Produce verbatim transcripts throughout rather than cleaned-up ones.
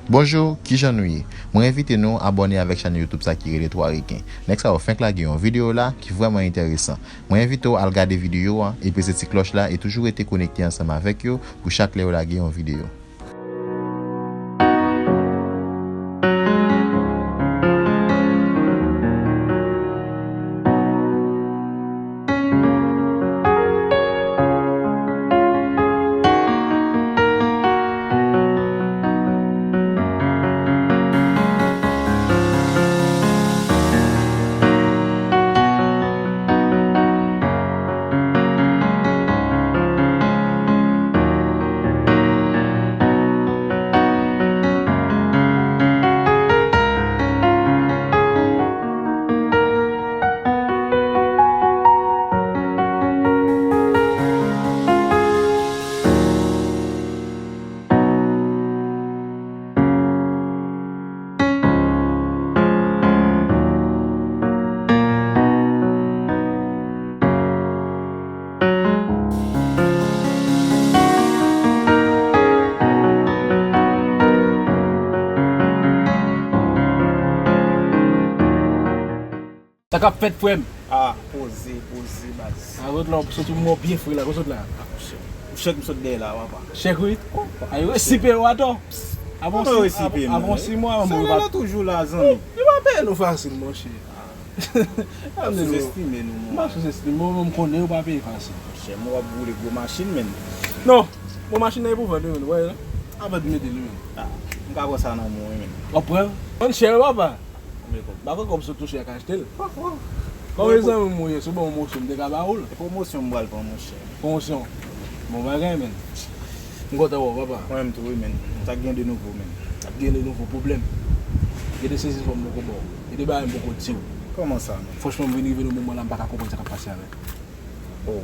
Bonjou, kijan nou ye? Mwen envite nou abòne avèk chanèl YouTube sa ki rele Twa Reken. Nèg sa yo fenk lage yon videyo la ki vrèman enteresan. Mwen envite w al gade videyo a e peze ti klòch la e toujou rete konekte ansanm avèk yo pou chak lè yo lage yon videyo. Sa k ap fèt, frè m? Ah, poze, poze, baz. A, sot la, sot yon mò byen fre la, kon sot la. Ah, chèk. Chèk m sot dèyè la, papa. Chèk, wi. Ay, resipe w atò. A bon, si, a bon, si mwa, mwen pa toujou la, zanmi. Yo pa peye nou fasil, monchè. Ah. M ap souzestime nou, mwen. M pa souzestime, mwen, mwen, m konnen yo pa peye fasil. Chè, mwen w ap boule gwo machin, menn. Non, bon, machin nan e pou vann, wi, menn, wè, la. Avan de mete li, menn. Ah, m ka pran sa nan men w, wi, menn. W ap pran? Vann chè, wi, papa. Konbyen kòb? M pa konn kòb sot touche ak achte l. Kòm e zanmi m ou ye, si w ban m yon moso, m te ka ba ou l. E pwomosyon m pral pran, monchè. Pwomosyon. Bon bagay, menn. M kontan wè w, papa. Mwen menm tou, wi, menn. Sa k gen de nouvo, menn? Sa k gen de nouvo pwoblèm. Gen de sezisman m poko ba w. Gen de bagay m poko di w. Kòman sa, menn? Franchman, m vin rive nan moman la, m pa ka konprann sa k ap pase avè m. Oh.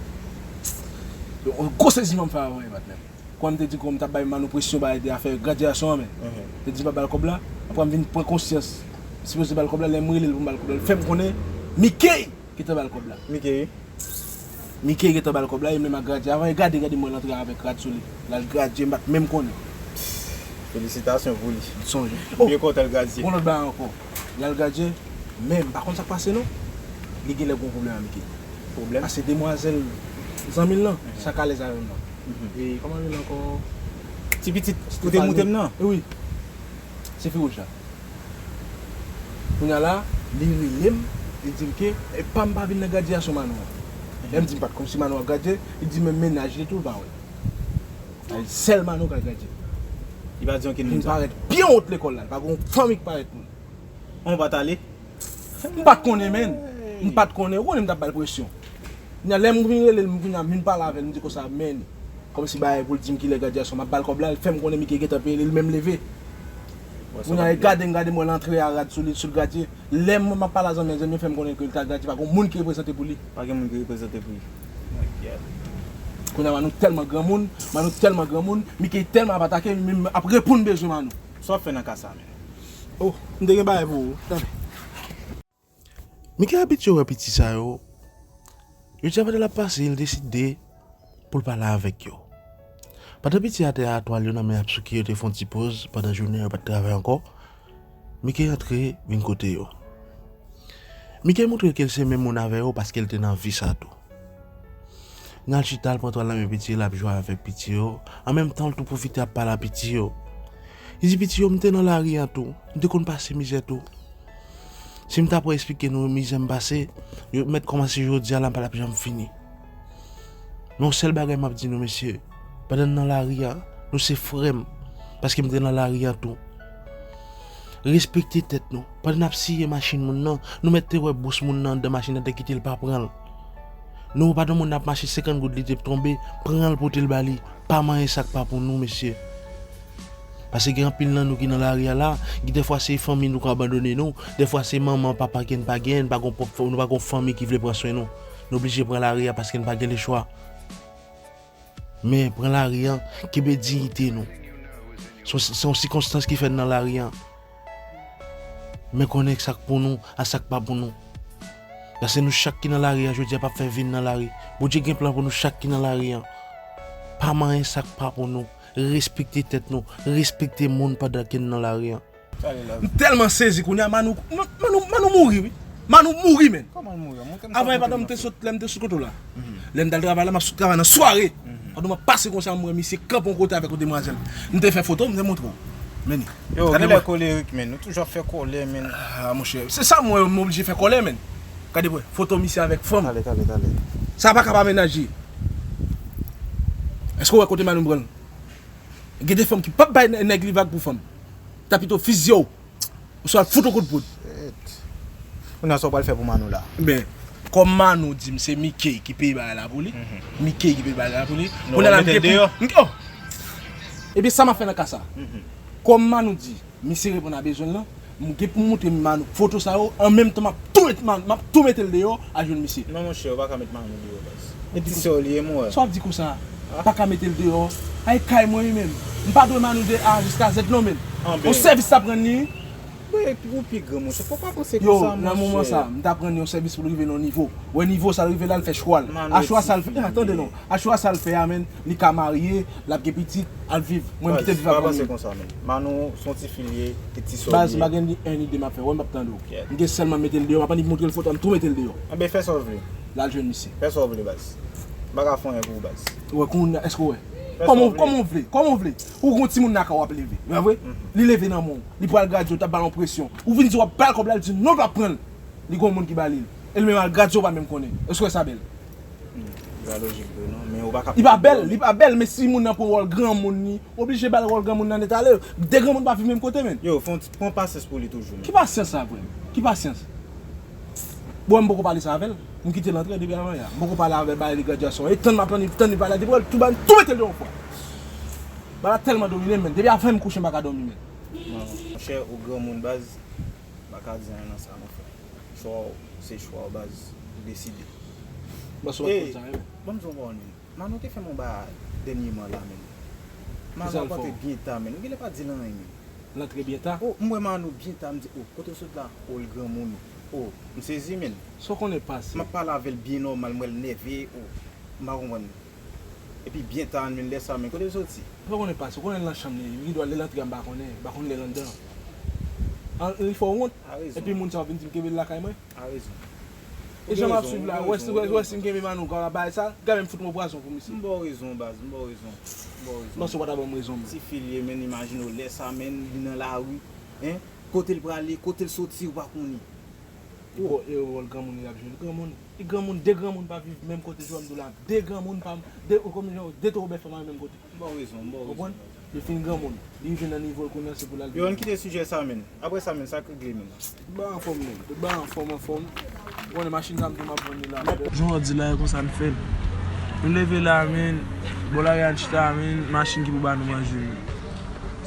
Yon gwo sezisman m fè avè w, patnè. Kòm m te di, kòm m t ap bay Manou presyon, bay de afè gradyasyon an, men. Mhm. Te di pa ba l kòb la. Apre m vin pran konsyans. M sipoze ba l kòb la, lè m rele l pou m ba l kòb la, l fè m konnen Mickey gentan ba l kòb la. Mickey? Mickey gentan ba l kòb la, e menm ak gradye. Avan e gade, gade mwen l antre avèk rad sou li. L al gradye, m pa t menm konnen. Felisitasyon pou li. Sonje. Oh! Byen kontan l gradye. Yon lòt bagay ankò. L al gradye, men m pa konn sa k pase non. Li genlè gon pwoblèm ak Mickey. Pwoblèm? Pase demwazèl zanmi l lan, mhm, sa k alèz avè m nan. Mhm. E kòman l rele ankò? Ti pitit, ou te moute m nan? E wi. Se fi wouj la. Kounye a la, li rele m, li di m ke, e pa m pa vin nan gradyasyon Manou an. Lè m di m pa t konn si Manou ap gradye, li di menm mennaj li tou l pa wè. Sèl Manou k al gradye. Li pa di ankenn moun sa. Vin parèt byen wont lekòl la, li pa gen yon fanmi k parèt pou li. An, ou pa t ale? M pa t konnen, menn. M pa t konnen. Ou konnen m t ap ba l presyon. Kounye a, lè m vin rele l, m kounye a, m vin pale avè l, m di konsa, menn. Kòmsi bagay pou l di m kilè gradyasyon, m ap ba l kòb la, l fè m konnen Mickey gentan peye li, li menm leve. Kounye a, e gade m, gade m wè l antre a rad sou li, sou l gradye. Lè m ap pale a zanmi an, zanmi an fè m konnen ke l ta gradye, pa gen moun ki reprezante pou li. Pa gen moun ki reprezante pou li. Kounye a, Manou tèlman granmoun, Manou tèlman granmoun, Mickey tèlman ap atake, li menm ap reponn bezwen Manou. Sa w ap fè nan ka sa, menn? Oh, m te gen bagay pou ou. Tande. Mickey abitye wè piti sa yo. Jodi a pandan l ap pase, li deside pou l pale avèk yo. Pandan piti atè a, twal yo nan men ap souke, yo te fè yon ti poz pandan jounen yo pa t travay ankò. Mickey antre vin kote yo. Mickey montre ke l se menm moun avè yo paske l te nan vi sa tou. Li al chita, l pran twal nan men piti yo, l ap jwe avèk piti yo. An menm tan, l tou pwofite ap pale a piti yo. Li di, piti yo, m te nan lari a tou. M te konn pase mizè tou. Si m ta pral esplike nou mizè m pase, yo mèt kòmanse jodi a la, m pa t ap janm fini. Men yon sèl bagay m ap di nou, mesye, pandan n nan lari a, nou se frè m, paske m te nan lari a tou. Respekte tèt nou. Pandan n ap siye machin moun nan, nou mèt te wè bous moun nan anndan machin nan, te kite l pa pran l. Nou, pandan moun nan ap mache, senkant goud li te tonbe, pran l pote l ba li. Pa manyen sa k pa pou nou, mesye. Paske gen anpil nan nou ki nan lari a la, gen dèfwa se fanmi nou k abandone nou, dèfwa se manman, papa ke n pa gen, n pa gon pwòp, nou pa gon fanmi ki vle pran swen nou. Nou oblije pran lari a paske n pa gen lechwa. Men pran lari a, kenbe diyite nou. Se yon, se yon sikonstans ki fè n nan lari a. Men konnen sa k pou nou, a sa k pa pou nou. Paske nou chak ki nan lari a, jodi a p ap fè vi n nan lari. Bondye gen plan pou nou chak ki nan lari a. Pa manyen sa k pa pou nou. respekte tèt nou, respekte moun pandan ke n nan lari an. M tèlman sezi kounye a, Manou, Manou, Manou mouri, wi. Manou mouri, menn. Kòman l mouri? Avan, epa, m te sot, lè m te sot kote w la. Lè m t al travay la, m ap sot travay nan sware. Pandan m ap pase konsa, m wè misye kanpe yon kote avèk yon demwazèl. M te fè foto, m te montre w. Men li. Yo, ou genlè kolerik, menn. Ou toujou ap fè kòlè, menn. Ah, monchè, se sa m wè, m oblije fè kòlè, menn. Gade, wè, foto misye avèk fanm. Tale, tale, tale. Sa pa ka pa mennaj li. Èske w wè kote Manou pran l? Gen de fanm ki p ap bay nè-, nèg li vag pou fanm. T ap pito fizye w. Oswa fout ou kout poud. Shit. Kounye a sa w pral fè pou Manou la? Ben, kòm Manou di m se Mickey ki peye bagay la pou li. Mickey ki peye bagay la pou li. Kounye a la m gen pou m, oh! Ebyen sa m ap fè nan ka sa? Kòm Manou di misye reponn a bezwen l lan, m gen pou m montre Manou foto sa yo, an menm tan m ap tou met Manou, m ap tou mete l deyò al jwenn misye. Non, monchè, ou pa ka met Manou deyò, baz. E ti sè w li ye, m wè. Sa w ap di konsa? Pa ka mete l deyò. Ay kay mwen wi menm. M pa dwe Manou de A jiska Z non menm. Yon sèvis t ap rann li wi. Ou pi gran, monchè. Fò w pa panse konsa, monchè. Yo, nan moman sa, m t ap rann li yon sèvis pou l rive nan yon nivo. Wè nivo sa l rive la, l fè chwa l. Achwa sa l fè, tande non. Achwa sa l fè a, menn, li ka marye, l ap gen pitit, al viv. Mwen, m kite l viv avè m. Baz, pa panse konsa, menn. Manou, se yon ti fi l ye, e ti sè w li ye. Baz, m pa gen ni en ni de m ap fè. Wè, m p ap tande w. M gen sèlman mete l deyò, m ap annik montre l foto a, m tou mete l deyò. Enben, fè sa w vle. L al jwenn misye. Fè sa w vle, baz. M pa ka fè anyen pou ou, baz. Wè, kounye a, èske w wè? Kòman, kòman w vle? Kòman w vle? Ou gon timoun nan kay w ap leve. Pa vre? Li leve nan men w. Li pral gradye w, t ap ba l yon presyon. Ou vin di w ap ba l kòb la, li di non, l p ap pran l. Li gon moun ki ba li l. E li menm al gradye w, pa menm konnen. Èske w wè sa bèl? Li pa lojik vre non, men ou pa ka. Li pa bèl, li pa bèl, men si moun nan pran wòl granmoun li, oblije ba l wòl granmoun nan nèt ale. De granmoun pa viv menm kote, menn. Yo, fè yon ti, pran pasyans pou li toujou, menn. Ki pasyans sa, frè m? Ki pasyans? Bon, m poko pale sa avè l. M kite l antre depi avan yè. M poko pale avè l, ba li gradyasyon. E tann m ap tann li, tann li pale a, depi wè l tou ba, tou mete l deyò yon fwa. Bagay la tèlman domine m, menn. Depi avan m kouche, m pa ka dòmi, menn. Non, monchè, ou granmoun, baz. M pa ka di anyen nan sa non, frè. Chwa w, se chwa w, baz. Ou deside. Baz, ou pa t konn sa, menn. Ban m di w yon pawòl, menn. Manou te fè m yon bagay dènyèman la, menn. Manou ap antre byen ta, menn. Ou genlè pa di l anyen, menn. L antre byen ta? Oh, m wè Manou byen ta, m di, oh, kote l sot la? Oh, l granmoun. Oh, m sezi, menn. Sa w konnen pase? M ap pale avè l byen nòmal, m wè l nève, oh, m pa konprann. Epi byen ta, menn, lè sa, menn, kote l soti? Sa w konnen pase? Ou konnen l nan chanm li, li gen dwa lè l antre a, m pa konnen, m pa konn lè l anndan. An, li fè w wont? Epi moun sa yo vin di m kenbe l lakay mwen? A rezon. E jan m ap swiv la, ou wè si, ou wè si m kenbe Manou, gade bagay sa, gade m fout mwen pwazon pou misye. M ba w rezon, baz, m ba w rezon. M ba w rezon. Baz, ou pa ta ban m rezon, menn. Ti fi l ye, menn, imajine w lè sa, menn, li nan lari, en, kote l prale, kote l soti, ou pa konnen. E wòl granmoun li ap jwe, granmoun, e granmoun, de granmoun pa viv menm kote, jodi a m di w la, de granmoun pa, de, kòm jan, de toro bèf pa mare menm kote. M ba w rezon, m ba w rezon. Konprann? Li fin granmoun. Li rive nan nivo l kounye a, se pou l al viv. Yo, ann kite sijè sa, menn. Apre sa, menn, sa k regle, menn? Tout bagay anfòm, menn. Tout bagay anfòm, anfòm. Ou konnen machin sa m di m ap vann li la. Jan w di la, e konsa n fè l. Nou leve la, menn. Bò lari a n chita, menn. Machin ki pou ba nou manje, menn.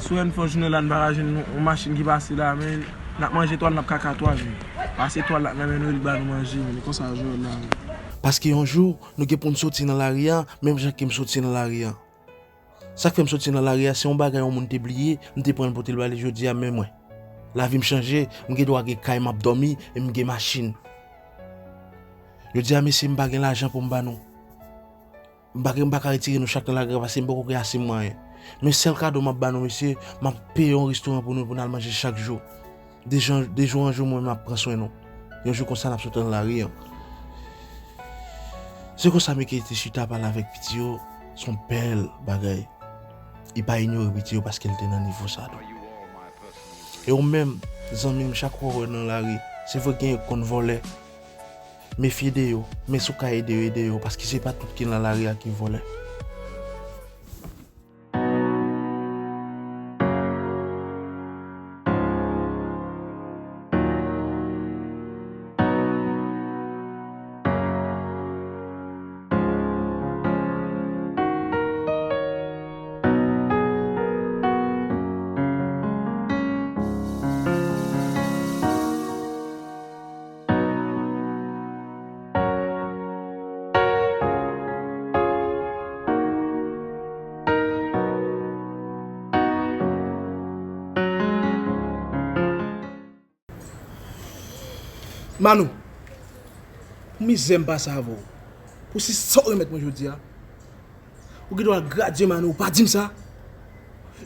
Si w wè n fè yon jounen la, n pa ka jwenn yon machin ki pase la, menn. N ap manje twal, n ap kaka twal, menn. Pase twal la nan men nou, e l ba nou manje, menn. E konsa, jòl la, menn. Paske yon jou, nou gen pou n soti nan lari a, menm jan ke m soti nan lari a. Sa k fè m soti nan lari a, se yon bagay yon moun te bliye, m te pran l pote l ba li jodi a, men mwen. Lavi m chanje, m gen dwa gen kay m ap dòmi e m gen machin. Jodi a, mesye, m pa gen lajan pou m ba nou. M pa gen, m pa ka retire nou chak nan lari a paske m poko gen ase mwayen. Men sèl kado m ap ba nou, mesye, m ap peye yon restoran pou nou, pou n al manje chak jou. De jan, de jou an jou, mwen, m ap pran swen nou. Yon jou konsa, n ap sot nan lari an. Se konsa Mickey te chita pale avèk piti yo, se yon bèl bagay. Li pa inyore piti yo paske l te nan nivo sa tou. E ou menm, zanmi m, chak fwa w wè nan lari, se vre gen yo k konn vòlè. Mefye de yo, men si w ka ede yo, ede yo, paske se pa tout ki nan lari a ki vòlè. Manou, pou mizè m pase avè w, pou si sa w remèt mwen jodi a, ou gen dwa gradye Manou, ou pa di m sa.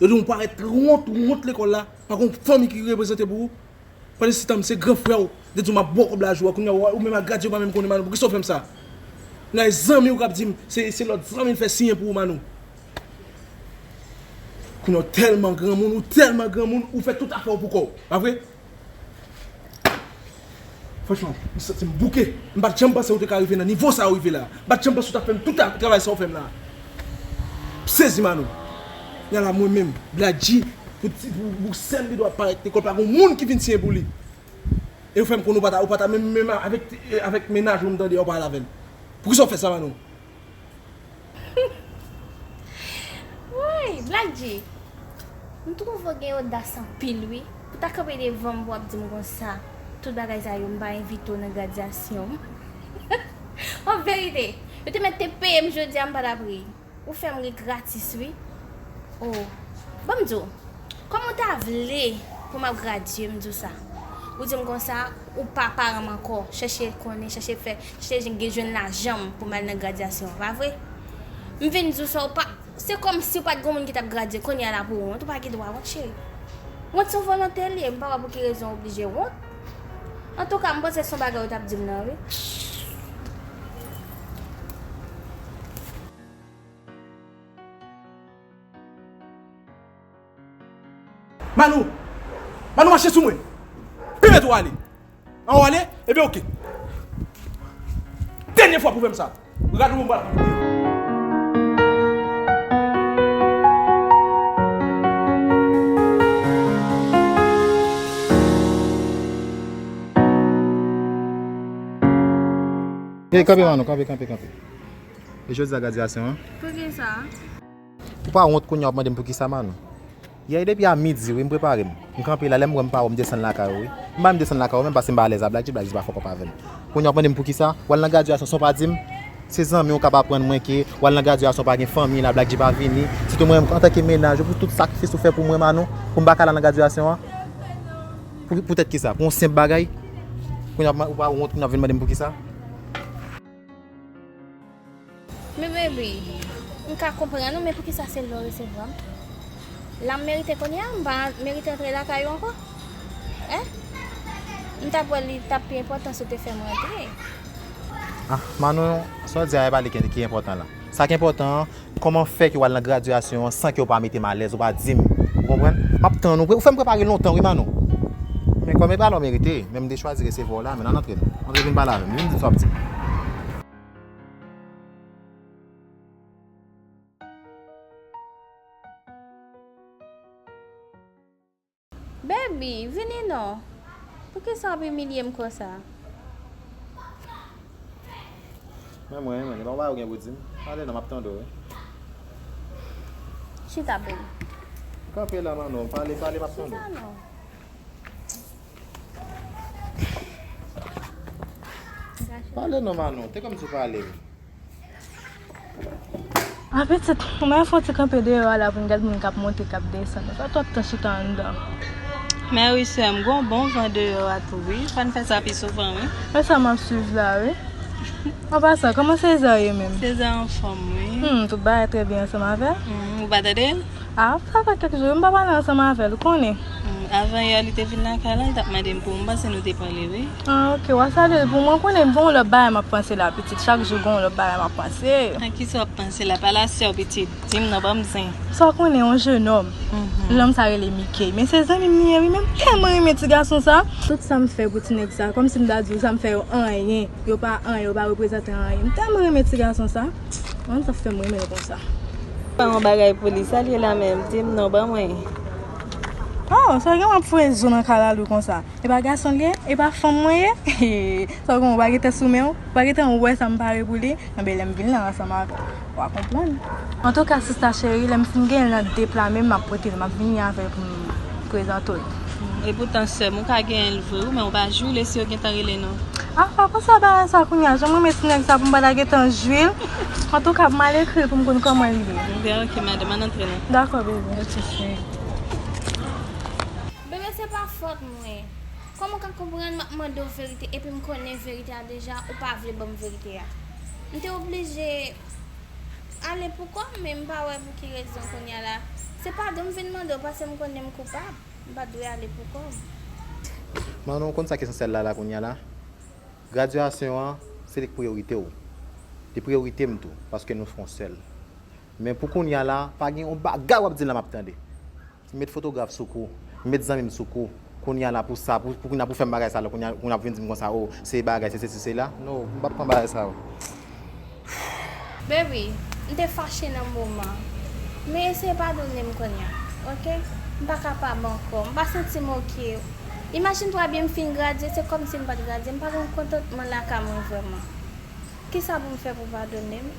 Yo di w parèt wont, wont lekòl la, pa gen fanmi ki reprezante pou ou. Pandan se tan, se gran frè w, te di w m ap ba w kòb la jou a, kounye a ou menm a gradye, ou pa menm konnen, Manou, poukisa w fè m sa? Kounye a e zanmi w k ap di m, se, se lòt zanmi l fè siyen pou ou, Manou. Kounye a ou tèlman granmoun, ou tèlman granmoun, ou fè tout afè w pou kò w, pa vre? Franchman, m santi m bouke. M pa t janm panse ou te ka rive nan nivo sa ou rive la. M pa t janm panse ou t ap fè m tout a-, travay sa ou fè m la. M sezi, Manou. Yala mwen menm, Black G, pou ti, pou, pou sè m ki dwe ap parèt lekòl, pa gen moun ki vin siyen pou li. E ou fè m konn ou pa ta, ou pa ta menm, menm avèk, avèk mennaj ou m tande ou pale avè l. Poukisa w fè sa, Manou? Woy, Black G, m twouve w gen odas anpil wi. Pou ta kanpe devan m pou w ap di m konsa, tout bagay sa yo, m pa envite w nan gradyasyon m. An verite, yo te mèt te peye m jodi a, m pa t ap ri. Ou fè m ri gratis wi. O, ban m di w, kòman w ta vle pou m ap gradye, m di w sa? Ou di m konsa, ou pa paran m ankò, chèche konnen, chèche fè, chèche gen jwenn lajan m pou m al nan gradyasyon an, pa vre? M vin di w sa, ou pa, se kòmsi ou pa t gen moun ki t ap gradye, kounye a la pou wont, ou pa gen dwa wont, cheri. Wont se yon volonte l ye, m pa wè pou ki rezon w oblije wont. Antouka, m panse se yon bagay ou t ap di m nan, wi. Manou! Manou, mache sou mwen! Pèmèt ou ale! An ou ale? Ebyen, oke. Dènye fwa pou fè m sa. Rad ou m pral pran pou ou. Ey, kanpe, Manou, kanpe, kanpe, kanpe. E jodi a gradyasyon an? Poukisa? Ou pa wont kounye a w ap mande m poukisa, Manou? Yè depi a midi wi, m prepare m. M kanpe la, lè m wè m pa wè w, m desann lakay ou wi. M pa menm desann lakay ou menm paske m pa alèz a Black G, Black G pa fè kòb avè m. Kounye a w ap mande m poukisa, w al nan gradyasyon san w pa di m. Se zanmi w k ap aprann mwen ke w al nan gradyasyon pa gen fanmi la, Black G pa vini. Sitou mwen menm antanke mennaj ou, pou tout sakrifis ou fè pou mwen, Manou, pou m pa ka al nan gradyasyon an. Pou, poutèt kisa? Pou yon senp bagay? Kounye a ou pa wont, kounye a w ap vin mande m poukisa? Men baby, m ka konprann ou, men poukisa se lè w resevwa m? La m merite kounye a, m pa merite antre lakay ou ankò? Hein? M t ap wè li t ap pi enpòtan si w te fè m rantre. Ah, Manou, sa w di a, e pa li ki, ki enpòtan la. Sa k enpòtan an, kòman fè ke w al nan gradyasyon an san ke w pa mete m alèz, ou pa di m? Ou konprann? M ap tann ou. Ou fè m prepare lontan wi, Manou. Men kòm e pa lè w merite, men m te chwazi resevwa w la, men ann antre non. Antre vin pale avè m. Vin di m sa w ap di m. Baby, vini non. Poukisa w ap imilye m konsa? Men mwen, men, e pa w gen pou di m. Pale non, m ap tande w wi. Chita, baby. Kanpe la, Manou. Pale, pale, m ap tande w. Chita non. Pale non, Manou. Te kòmsi w pale. Ah pitit, mwen fon ti kanpe deyò a la pou m gad moun k ap monte, k ap desann. Sa twòp tan chita anndan. Mè wi sè m, gon bon van deyò a tou wi. Fò n fè sa pi souvan wi. E sa m ap swiv la wi. An pasan, kòman Seza ye menm? Seza anfòm wi. Hmm, tout bagay trè byen ansanm avè l? Hmm, ou pa tande l? Ah, sa fè kèk jou wi m pa pale ansanm avè l, ou konnen. Hmm, avan yè li te vin lakay la, li t ap mande m pou ou, m panse nou te pale wi. Ah, ok, w a salye l pou mwen, ou konnen m gen yon lòt bagay m ap panse la pitit, chak jou gen yon lòt bagay m ap panse. Ak kisa w ap panse la, pale a sè w pitit, di m non, ban m zen. Sa w konnen, yon jenòm, nonm sa rele Mickey, men se zanmi m li ye wi, men m tèlman renmen ti gason sa. Tout sa m fè pou ti nèg sa, kòmsi m ta di w sa m fè yo anyen. Yo pa anyen, yo pa reprezante anyen. M tèlman renmen ti gason sa. Mwen sa fè m renmen l konsa. Pa yon bagay pou li, sa l ye la menm? Di m non, ban mwen. Oh, sa w gen w ap foure zo nan kalalou konsa? E pa gason l ye? E pa fanm mwen ye? Sa w gen w pa gentan sou men w? Ou pa gentan wè sa m pare pou li? Enben lè m vin la ansanm avè w, w a konprann. Antouka sista cheri, lè m fin genyen l nan de pla men, m ap pote l, m ap vini avè l pou m prezante w l. Epoutan sè m, ou ka genyen l vre wi, men ou pa jwi l e si yo gentan rele non. Ah, pa konsa bagay sa kounye a, jan m renmen ti nèg sa pou m pa ta gentan jwi l. Antouka, pou m al ekri l pou m konn kòman l ye. Ebyen ok madanm, ann antre non. Dakò bebe. Ok cheri. Bebe, se pa fòt mwen. Kòman w ka konprann m ap mande w verite epi m konnen verite a deja, ou pa vle ban m verite a? M te oblije ale pou kò m, men m pa wè pou ki rezon kounye a la. Se padon m vin mande w, paske m konnen m koupab. M pa t dwe ale pou kò m. Manon, ou konn sa k esansyèl la, la kounye a la? Gradyasyon an, se li k priyorite w. Li priyorite m tou, paske nou fè yon sèl. Men pou kounye a la, pa gen yon bagay w ap di la m ap tande. Met fotograf sou kou, met zanmi m sou kou. Kounye a la pou sa, pou, pou kounye a pou fè m bagay sa la, kounye a, kounye a pou vin di m konsa, o, se bagay, se sesi, se la. No, m p ap pran bagay sa yo. Baby, m te fache nan moman. Men eseye padone m kounye a, oke? M pa kapab ankò. M pa santi m oke. Imajine twa byen m fin gradye, se kòmsi m pa t gradye. M pa gen kontantman lakay mwen vrèman. Kisa pou m fè pou padone m?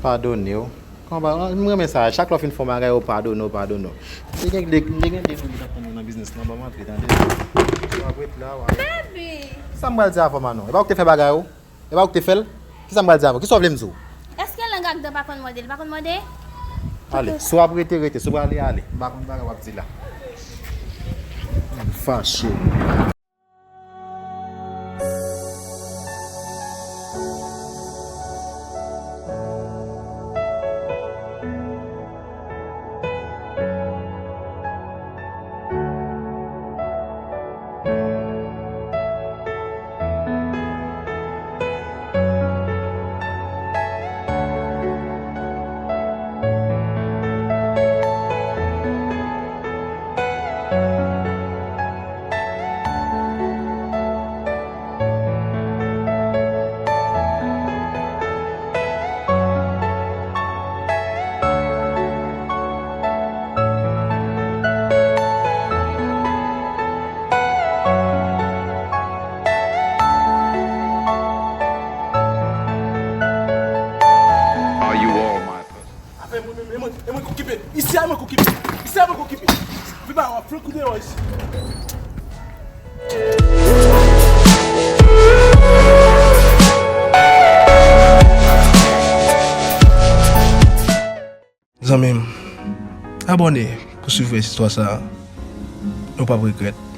Padone w? Kòman pa, m renmen sa. Chak lè w fin fè yon bagay, yo padone w, padone w. Li gen de, li gen de moun ki t ap tann mwen nan biznis lan, ban m antre, tande? W ap ret la, w ap... Baby! Sa m pral di avè w, Manon? E pa ou ki te fè bagay ou? E pa ou ki te fè l? Kisa m pral di avè w? Kisa w vle m di w? Èske lang ak dan pa konn mòde? Li pa konn mòde? Ale, si w ap rete, rete. Si w prale, ale. M pa konn bagay w ap di la. M fache. Are you all my person? Afè mwen menm, e mwen, e mwen k okipe. Isi a, e mwen k okipe. Isi a, e mwen k okipe. Vin ba w ap fè kou deyò isi. Zanmi m, abòne pou swiv rès istwa sa a. Ou p ap regrèt.